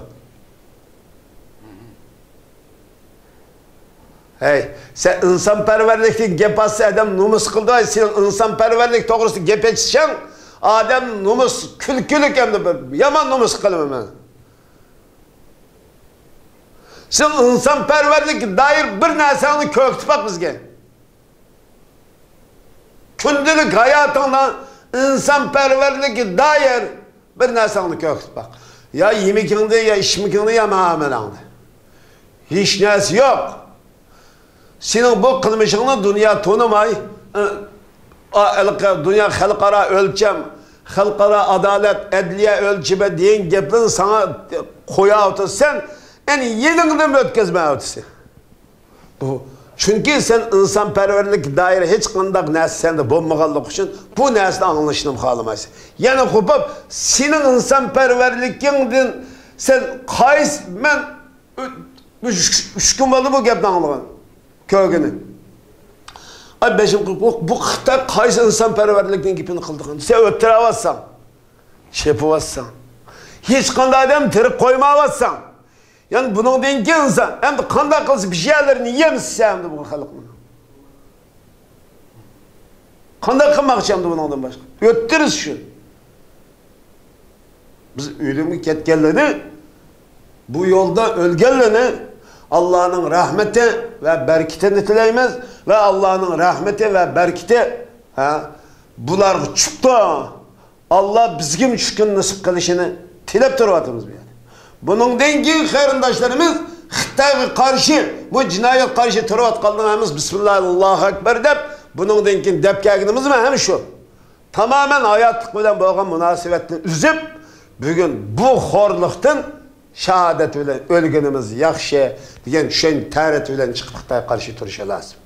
ھەي، سەن ئىنسانپەرۋەرلىكتىن گەپ ئاچسا ئادەم نومۇس قىلىدۇ. ھەي، سېنىڭ ئىنسانپەرۋەرلىك توغرىسىدا گەپ ئېچىشىڭ ئادەم نومۇس، كۈلكىلىك ئەمدى بىر يامان نومۇس قىلىمەن مەن. سېنىڭ ئىنسانپەرۋەرلىككە دائىر بىر نەرسەڭنى كۆرسىتىپ باق بىزگە. كۈندىلىك ھاياتىڭدا ئىنسانپەرۋەرلىككە دائىر بىر نەرسەڭنى كۆرسىتىپ باق. يا يېمىكىڭدە، يا ئىچمىكىڭدە، يا مۇئامىلەڭدە. ھېچ نەرسە يوق. سېنىڭ بۇ قىلمىشىڭنى دۇنيا تونۇماي، ئا، ھېلىقى دۇنيا خەلقئارا ئۆلچەم، خەلقئارا ئادالەت، ئەدلىيە ئۆلچىمى دېگەن گەپلەرنى ساڭا قوياۋاتىدۇ. سەن ئەنە يېنىڭدىنمۇ ئۆتكۈزمەيۋاتىسەن. بۇ، چۈنكى سەن ئىنسانپەرۋەرلىك دائىرە ھېچقانداق نەرسە سەندە بولمىغانلىقى ئۈچۈن بۇ نەرسىنى ئاڭلىشىنى خالىمايسەن. يەنە قوپۇپ، سېنىڭ ئىنسانپەرۋەرلىكىڭدىن سەن قايسى، مەن ئۈ-، ئۈچ، ئۈچ كۈن بولدى بۇ گەپنى ئاڭلىغان، كۆرگىنى. ئاي، بېشىم قېقىپ، بۇ، بۇ خىتاي قايسى ئىنسانپەرۋەرلىكنىڭ گېپىنى قىلىدىغان دېسە، ئۆلتۈرۈۋاتساڭ، چېپىۋاتساڭ، ھېچقانداق ئادەم تىرىك قويمايۋاتساڭ، يەنى بۇنىڭدىن كېيىن ئىنسان ئەمدى قانداق قىلسا بىر شەيلەرنى يەمسە ئەمدى بۇ خەلقنى؟ قانداق قىلماقچى ئەمدى بۇنىڭدىن باشقا؟ ئۆتتۈرۈش شۇ. بىز ئۆلۈمگە كەتكەنلىرىنى، بۇ يولدا ئۆلگەنلىرىنى ئاللانىڭ رەھمىتى ۋە بەرىكىتىنى تىلەيمىز ۋە ئاللانىڭ رەھمىتى ۋە بەرىكىتى، ھە، بۇلارغا چۈشۈپتۇ. ئاللا بىزگىمۇ چۈشكۈن نېسىپ قىلىشىنى تىلەپ تۇرۇۋاتىمىز بۇ يەردە. بۇنىڭدىن كېيىن قېرىنداشلىرىمىز خىتايغا قارشى، بۇ جىنايەتكە قارشى تۇرۇۋاتقانلىرىمىز بىسمىللا، ئاللاھۇ ئەكبەر دەپ، بۇنىڭدىن كېيىن دەپ كەلگىنىمىز مانا ھەم شۇ. تامامەن ھاياتلىق بىلەن بولغان مۇناسىۋەتنى ئۈزۈپ، بۈگۈن بۇ خورلۇقتىن شاھادەت بىلەن ئۆلگىنىمىز ياخشى دېگەن چۈشەنچە تەرەت بىلەن چىقىپ خىتايغا قارشى تۇرۇشى لازىم.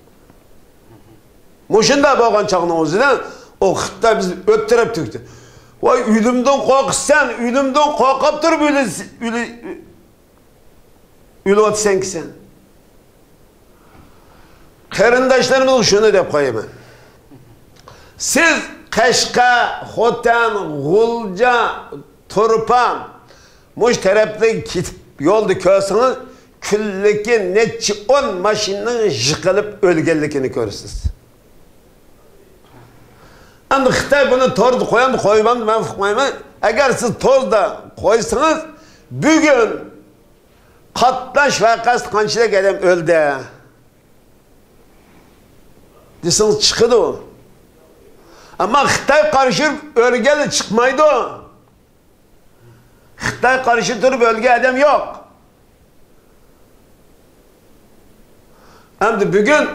مۇشۇنداق بولغان چاغنىڭ ئۆزىدە ئۇ خىتاي بىزنى ئۆلتۈرۈپ تۈگىدى. ۋاي، ئۆلۈمدىن قورقىسەن، ئۆلۈمدىن قورقۇپ تۇرۇپ ئۆلە-، ئۆلە-، ئۆلۈۋاتىسەنكى سەن. قېرىنداشلىرىمىزغا شۇنى دەپ قويىمەن. سىز قەشقەر، خوتەن، غۇلجا، تۇرپان، مۇشۇ تەرەپلەرگە كېتىپ يولدا كۆرسىڭىز، كۈنلۈكى نەچچە ئون ماشىنىنىڭ يىقىلىپ ئۆلگەنلىكىنى كۆرىسىز. ئەمدى خىتاي بۇنى توردا قويامدۇ، قويمامدۇ، مەن ئۇقمايمەن. ئەگەر سىز توردا قويسىڭىز، بۈگۈن قاتناش ۋەقەسىدە قانچىلىك ئادەم ئۆلدى دېسىڭىز، چىقىدۇ. ئەمما خىتاي قارشى ئۆلگەنلەر چىقمايدۇ. خىتاي قارشى تۇرۇپ ئۆلگەن ئادەم يوق. ئەمدى بۈگۈن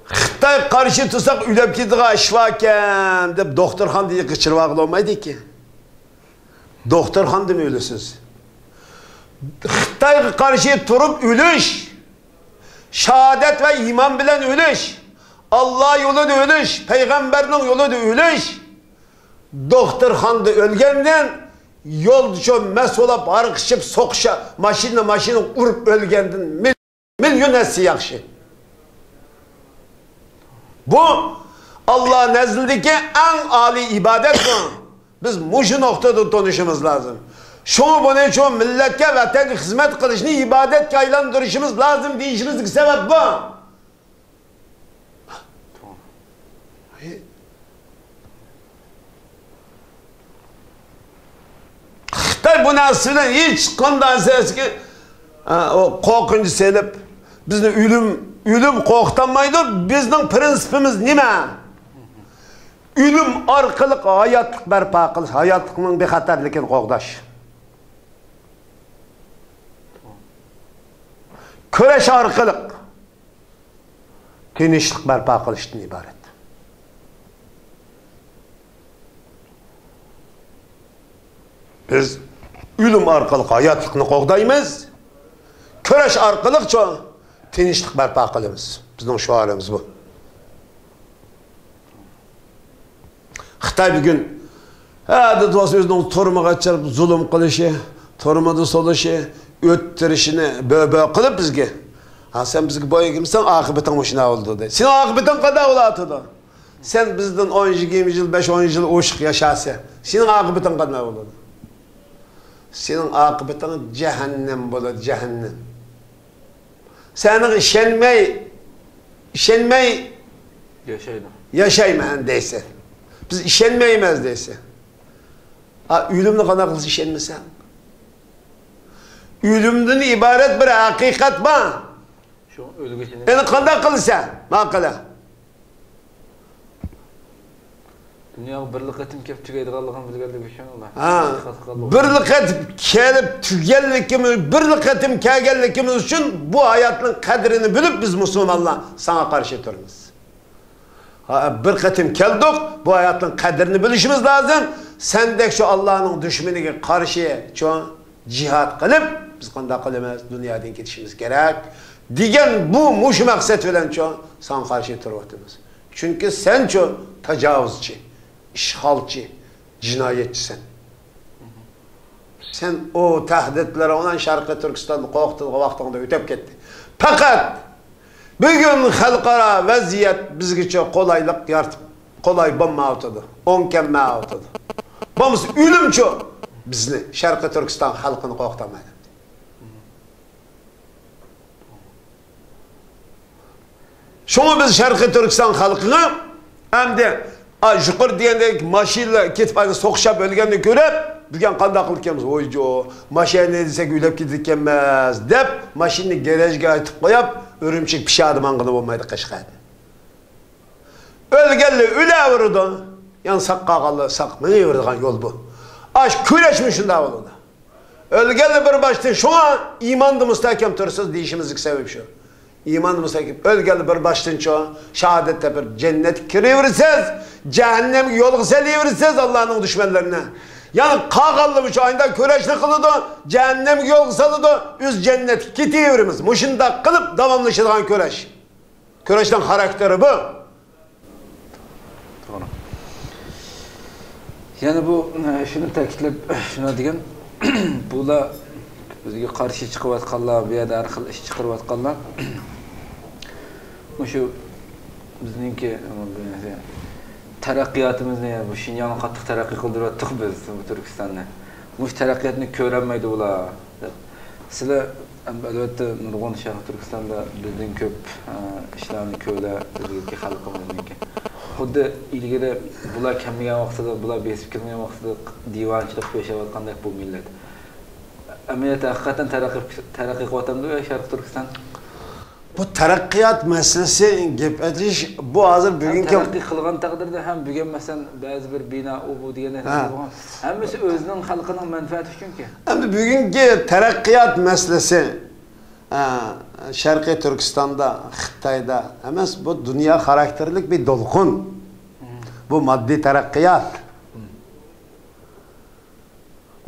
خىتاي قارشى تۇرساق ئۆلۈپ كېتىدىغان ئىش باركەن دەپ دوختۇرخانىدا قېچىرىۋالغىلى بولمايدىكەن. دوختۇرخانىدىمۇ ئۆلىسىز. خىتايغا قارشى تۇرۇپ ئۆلۈش، شاھادەت ۋە ئىمان بىلەن ئۆلۈش، ئاللا يولىدا ئۆلۈش، پەيغەمبەرنىڭ يولىدا ئۆلۈش، دوختۇرخانىدا ئۆلگەندىن، يولدا شۇ مەست بولۇپ ھاراق ئىچىپ سوقۇشا، ماشىنا، ماشىنا ئۇرۇپ ئۆلگەندىن مىل-، مىليون ھەسسە ياخشى. بۇ ئاللا نەزىرىدىكى ئەڭ ئالىي ئىبادەت بۇ. بىز مۇشۇ نۇقتىدا تونۇشىمىز لازىم. شۇڭا بۇنى شۇ مىللەتكە، ۋەتەنگە خىزمەت قىلىشنى ئىبادەتكە ئايلاندۇرۇشىمىز لازىم دېيىشىمىزدىكى سەۋەب بۇ. خىتاي بۇ نەرسە بىلەن ھېچقانداق ئەسەسكە، ئا، ئۇ قورقۇنچ سېلىپ، بىزنى ئۆلۈم، ئۆلۈم قورقۇتالمايدۇ. بىزنىڭ پرىنسىپىمىز نېمە؟ ئۆلۈم ئارقىلىق ھاياتلىق بەرپا قىلىش، ھاياتلىقنىڭ بىخەتەرلىكىنى قوغداش. كۈرەش ئارقىلىق تىنچلىق بەرپا قىلىشتىن ئىبارەت. بىز ئۆلۈم ئارقىلىق ھاياتلىقنى قوغدايمىز، كۈرەش ئارقىلىقچۇ تىنچلىق بەرپا قىلىمىز. بىزنىڭ شوئارىمىز بۇ. خىتاي بۈگۈن، ھە، دېدى بولسا ئۆزىنىڭ تۈرمىگە چىقىرىپ زۇلۇم قىلىشى، تۈرمىدە سولىشى، ئۆلتۈرۈشىنى بۆ-بۆ قىلىپ بىزگە. ھا، سەن بىزگە بويۇن ئەگمىسەڭ، ئاقىۋىتىڭ مۇشۇنداق بولىدۇ، دەيدۇ. سېنىڭ ئاقىۋىتىڭ قانداق بولاتىدۇ؟ سەن بىزدىن ئون، يىگىرمە يىل، بەش، ئون يىل ئوشۇق ياشاسەن، سېنىڭ ئاقىۋىتىڭ قانداق بولىدۇ؟ سېنىڭ ئاقىۋىتىڭ جەھەننەم بولىدۇ، جەھەننەم. سەن ئىشەنمەي، ئىشەنمەي ياشايدۇ. ياشايمەن دەيسەن. بىز ئىشەنمەيمىز دەيسەن. ئا، ئۆلۈمنى قانداق قىلىسەن ئىشەنمىسەڭ؟ ئۆلۈمدىن ئىبارەت بىر ھەقىقەت بار. شۇ ئۆلگۈچىنى. ئەنە قانداق قىلىسەن؟ ماقۇل. دۇنياغا بىرلا قېتىم كېلىپ تۈگەيدىغانلىقىنى بىلگەنلىكى ئۈچۈن ئۇلار ھا. ئېتىقاد قىلغان بولغان. بىرلا قېتىم كېلىپ تۈگەنلىكىمىز، بىرلا قېتىم كەلگەنلىكىمىز ئۈچۈن بۇ ھاياتنىڭ قەدرىنى بىلىپ، بىز مۇسۇلمانلار ساڭا قارشى تۇرىمىز. ھا، بىر قېتىم كەلدۇق، بۇ ھاياتنىڭ قەدرىنى بىلىشىمىز لازىم. سەندەك شۇ ئاللانىڭ دۈشمىنىگە قارشى، شۇ جىھاد قىلىپ، بىز قانداق قىلىمىز؟ دۇنيادىن كېتىشىمىز كېرەك. دېگەن بۇ مۇشۇ مەقسەت بىلەنچۇ ساڭا قارشى تۇرۇۋاتىمىز. چۈنكى سەنچۇ تاجاۋۇزچى، ئىشغالچى، جىنايەتچىسەن. سەن ئۇ تەھدىتلىرىڭ بىلەن شەرقىي تۈركىستاننى قورقۇتىدىغان ۋاقتىڭدا ئۆتۈپ كەتتى. پەقەت بۈگۈن خەلقئارا ۋەزىيەت بىزگىچە قولايلىق يارىتىپ، قولاي بولمايۋاتىدۇ، ئوڭ كەلمەيۋاتىدۇ. بولمىسا ئۆلۈمچۇ بىزنى، شەرقىي تۈركىستان خەلقىنى قورقۇتالمايدۇ. شۇڭا بىز شەرقىي تۈركىستان خەلقىگە ئەمدى، ئا، يۇقىرى دېگەندەك ماشىنىلار كېتىپ، ئايدا سوقۇشۇپ ئۆلگەننى كۆرۈپ، بۈگۈن قانداق قىلىپ كېلىمىز؟ ۋويجۇ، ماشىنا دېسەك ئۆلۈپ كېتىدىكەنمىز دەپ، ماشىنىنى گېرەجگە ئايتىپ قويۇپ، ئۈرۈمچىگە پىشادە ماڭغىلى بولمايدۇ قەشقەردىن. ئۆلگەنلەر ئۆلەۋېرىدۇ. يەنە ساق قالغانلار ساق مېڭىۋېرىدىغان يول بۇ. ئاش كۈرەشمۇ شۇنداق بولىدۇ. ئۆلگەنلەر بىر باشتىن، شۇڭا ئىماندا مۇستەھكەم تۇرىسىز دېيىشىمىزدىكى سەۋەب شۇ. ئىماندا مۇستەھكەم. ئۆلگەنلەر بىر باشتىنچۇ شاھادەت تېپىپ جەننەتكە كىرىۋېرىسىز، جەھەننەمگە يولغا سېلىۋېرىسىز ئاللانىڭ دۈشمەنلىرىنى. يەنى قالغانلىرى شۇ ئايدا كۈرەشنى قىلىدۇ، جەھەننەمگە يولغا سالىدۇ، ئۆز جەننەتكە كېتىۋېرىمىز. مۇشۇنداق قىلىپ داۋاملىشىدىغان كۈرەش. كۈرەشنىڭ خاراكتېرى بۇ. توغرا. يەنە بۇ، ئە، شۇنى تەكىتلەپ، شۇنى دېگەن، بۇلار بىزگە قارشى چىقىۋاتقانلار، بۇ يەردە ھەر خىل ئىش چىقىرىۋاتقانلار، مۇشۇ بىزنىڭكى، ئە، تەرەققىياتىمىزنى، بۇ شىنجاڭنى قاتتىق تەرەققىي قىلدۇرۇۋاتتۇق بىز، بۇ تۈركىستاننى. مۇشۇ تەرەققىياتنى كۆرەلمەيدۇ بۇلار، دەپ. سىلەر، ئەلۋەتتە، نۇرغۇن شەرقىي تۈركىستاندا بىزدىن كۆپ، ئە، ئىشلارنى كۆرۈلە، بىزدىكى خەلقىمىزنىڭكى. خۇددى ئىلگىرى بۇلار كەلمىگەن ۋاقتىدا، بۇلار بېسىپ كەلمىگەن ۋاقتىدا دىۋانىچىلىقتا ياشاۋاتقاندەك بۇ مىللەت. ئەمەلىيەتتە ھەقىقەتەن تەرەققىي، تەرەققىي قىلىۋاتامدۇ شەرقىي تۈركىستان؟ بۇ تەرەققىيات مەسىلىسى، گەپ ئېچىش، بۇ ھازىر ھەم بۈگۈنكى تەرەققىي قىلغان تەقدىردە ھەم بۈگۈن، مەسىلەن، بەزى بىر بىنا، ئۇ، بۇ دېگەن نەرسە ھە. بولغان. ھەممىسى ئۆزىنىڭ خەلقىنىڭ مەنپەئەتى ئۈچۈنكى. ئەمدى بۈگۈنكى تەرەققىيات مەسىلىسى، ئە، شەرقىي تۈركىستاندا، خىتايدا ئەمەس، بۇ دۇنيا خاراكتېرلىك بىر دولقۇن. بۇ ماددىي تەرەققىيات.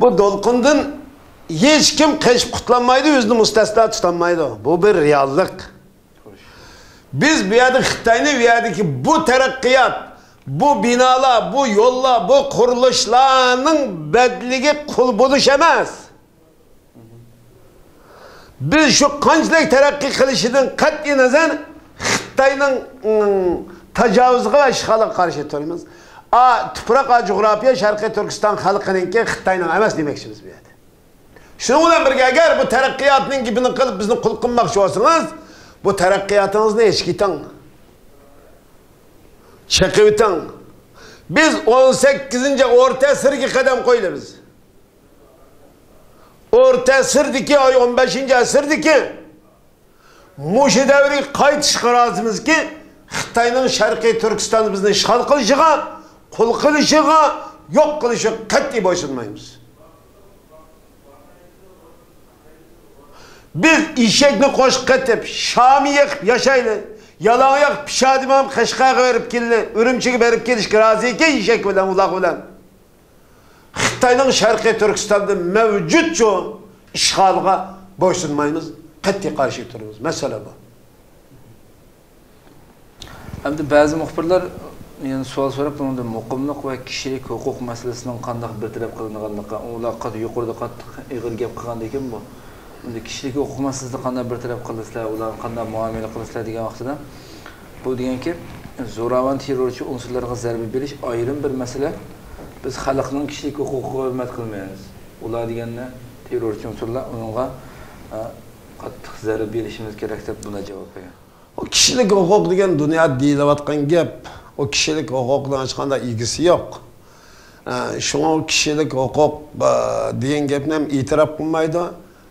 بۇ دولقۇندىن ھېچكىم قېچىپ قۇتۇلالمايدۇ، ئۆزىنى مۇستەسنا تۇتالمايدۇ. بۇ بىر رېئاللىق. بىز بۇ يەردە خىتاينى، بۇ يەردىكى بۇ تەرەققىيات، بۇ بىنالار، بۇ يوللار، بۇ قۇرۇلۇشلارنىڭ بەدىلىگە قۇل بولۇش ئەمەس. بىز شۇ قانچىلىك تەرەققىي قىلىشىدىن قەتئىينەزەر خىتاينىڭ، ئىم، تاجاۋۇزىغا ۋە ئىشغالىغا قارشى تۇرىمىز. ئا، تۇپراق، ئا، جۇغراپىيە شەرقىي تۈركىستان خەلقىنىڭكى، خىتاينىڭ ئەمەس دېمەكچىمىز بۇ يەردە. شۇنىڭ بىلەن بىرگە، ئەگەر بۇ تەرەققىياتنىڭ گېپىنى قىلىپ بىزنى قۇل قىلماقچى بولسىڭىز، بۇ تەرەققىياتىڭىزنى ئېچىپ كېتىڭ. چېقىۋېتىڭ. بىز ئون سەككىزىنچى ئورتا ئەسىرگە قەدەم قويىمىز. ئورتا ئەسىردىكى، ئاي، ئون بەشىنچى ئەسىردىكى مۇشۇ دەۋرگە قايتىشقا رازىمىزكى، خىتاينىڭ شەرقىي تۈركىستاندا بىزنى ئىشغال قىلىشىغا، قۇل قىلىشىغا، يوق قىلىشىغا قەتئىي بويسۇنمايمىز. بىز ئېشەكنى قوشقا قېتىپ، شامى يېقىپ ياشايلى، يالاڭ ئاياق پىشادە مېڭىپ قەشقەرگە بېرىپ كېلىلى، ئۈرۈمچىگە بېرىپ كېلىشكە رازى ئىكەن، ئېشەك بىلەن، ئۇلاغ بىلەن. خىتاينىڭ شەرقىي تۈركىستاندا مەۋجۇتچۇ ئىشغالغا بويسۇنمايمىز، قەتئىي قارشى تۇرىمىز. مەسىلە بۇ. ئەمدى بەزى مۇخبىرلار يەنە سوئال سوراپ، بۇنىڭدا مۇقىملىق ۋە كىشىلىك ھوقۇق مەسىلىسىنىڭ قانداق بىر تەرەپ قىلىنغانلىقى، ئۇلار قات-، يۇقىرىدا قاتتىق ئېغىر گەپ قىلغاندىكىن بۇ. ئەمدى كىشىلىك ھوقۇق مەسىلىسىنى قانداق بىر تەرەپ قىلىسىلەر، ئۇلارغا قانداق مۇئامىلە قىلىسىلەر دېگەن ۋاقتىدا، بۇ دېگەنكى، زوراۋان تېررورچى ئۇنسۇرلارغا زەربە بېرىش ئايرىم بىر مەسىلە. بىز خەلقنىڭ كىشىلىك ھوقۇقىغا ھۆرمەت قىلىمىز. ئۇلار دېگەننى تېررورچى ئۇنسۇرلار، ئۇنىڭغا، ئە، قاتتىق زەربە بېرىشىمىز كېرەك دەپ بۇنداق جاۋاب بەرگەن. ئۇ كىشىلىك ھوقۇق دېگەن دۇنيادا دېيىلىۋاتقان گەپ. ئۇ كىشىلىك ھوقۇقنىڭ ھېچقانداق ئىگىسى يوق. ئە، شۇڭا ئۇ كىشىلىك ھوقۇق، ئە، دېگەن گەپنى ھەم ئېتىراپ قىلمايدۇ،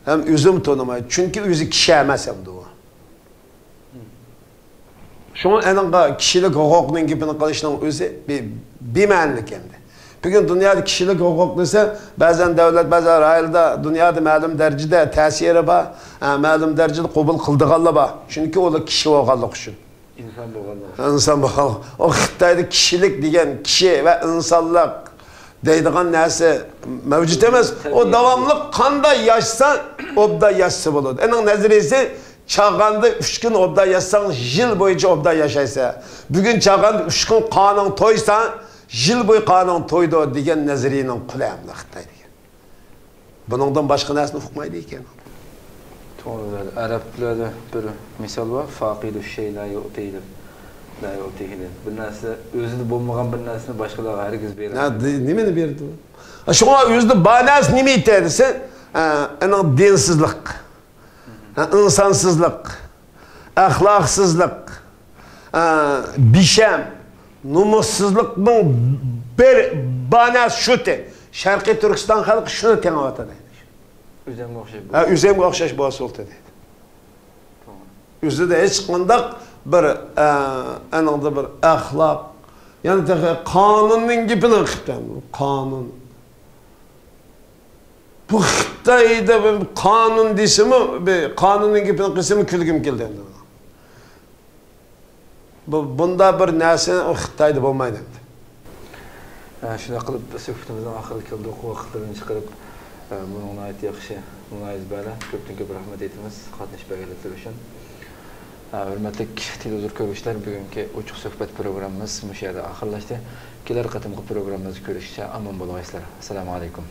ھەم ئۆزىمۇ تونۇمايدۇ. چۈنكى ئۆزى كىشى ئەمەس ئەمدى ئۇ. شۇڭا ئېنىڭغا كىشىلىك ھوقۇقنىڭ گېپىنى قىلىشنىڭ ئۆزى بى-، بىمەنىلىك ئەمدى. بۈگۈن دۇنيادا كىشىلىك ھوقۇق دېسە، بەزەن دۆلەت، بەزەن رايونلاردا دۇنيادا مەلۇم دەرىجىدە تەسىرى بار، ھە، مەلۇم دەرىجىدە قوبۇل قىلىدىغانلار بار. چۈنكى ئۇلار كىشى بولغانلىقى ئۈچۈن. ئىنسان بولغانلىقى. ئىنسان بولغان. ئۇ خىتايدا كىشىلىك دېگەن كىشى ۋە ئىنسانلىق دەيدىغان نەرسە مەۋجۇت ئەمەس. ئۇ تەبىئىي. داۋاملىق قانداق ياشىسا، ئوبدان ياشىسا بولىدۇ. ئېنىڭ نەزەرىيىسى چاغاندا ئۈچ كۈن ئوبدان ياشىساڭ، يىل بويىچە ئوبدان ياشايسەن. بۈگۈن چاغاندا ئۈچ كۈن قانىڭ تويسا، يىل بويى قانىڭ تويىدۇ دېگەن نەزەرىيەنىڭ قۇلى ئەمدى خىتاي دېگەن. بۇنىڭدىن باشقا نەرسىنى ئۇقمايدۇ ئىكەن. توغرا، ئەرەبلەردە بىر مىسال بار، فاقىدۇ شەي لا يۇئتى دەپ، لا يۇئتىھى دەپ. بىر نەرسە، ئۆزىدە بولمىغان بىر نەرسىنى باشقىلارغا ھەرگىز بەرمەيدۇ. نېمىنى بەردى ئۇ؟ شۇڭا ئۆزىدە بار نەرسە نېمە ئېيتە دېسە، ئەنىڭ دىنسىزلىق. ھە، ئىنسانسىزلىق، ئەخلاقسىزلىق، ھە، بىشەم، نومۇسسىزلىقنىڭ بىر باناسى شۇتى. شەرقىي تۈركىستان خەلقى شۇنى تېڭىۋاتىدۇ. ئۆزۈمگە ئوخشاش ھە، ئۆزۈمگە ئوخشاش بولسا بولدى دەيدۇ. توغرا. ئۆزىدە ھېچقانداق بىر، ئە، ئەنىڭدە بىر ئەخلاق، يەنە تېخى قانۇننىڭ گېپىنى قىلىپتۇ. قانۇن. بۇ خىتايدا بىر قانۇن دېسىمۇ، بىر قانۇننىڭ گېپىنى قىلسىمۇ كۈلگۈم كېلىدۇ ئەمدى. بۇ، بۇنداق بىر نەرسە خىتايدا بولمايدۇ ئەمدى. ئە، شۇنداق قىلىپ سۆھبىتىمىزنىڭ ئاخىرىغا كەلدۇق. ۋاقىتلىرىنى چىقىرىپ، ئە، بۇنىڭ ناھايىتى ياخشى مۇلاھىزە بەرلەر. كۆپتىن كۆپ رەھمەت ئېيتىمىز قاتنىشىپ بەرگەنلىكلىرى ئۈچۈن. ئە، ھۆرمەتلىك تېلېۋىزور كۆرگۈچىلەر، بۈگۈنكى ئوچۇق سۆھبەت پروگراممىمىز مۇشۇ يەردە ئاخىرلاشتى. كېلەر قېتىمقى پروگراممىمىزدا كۆرۈشكىچە ئامان بولغايسىلەر. ئەسسالامۇ ئەلەيكۇم.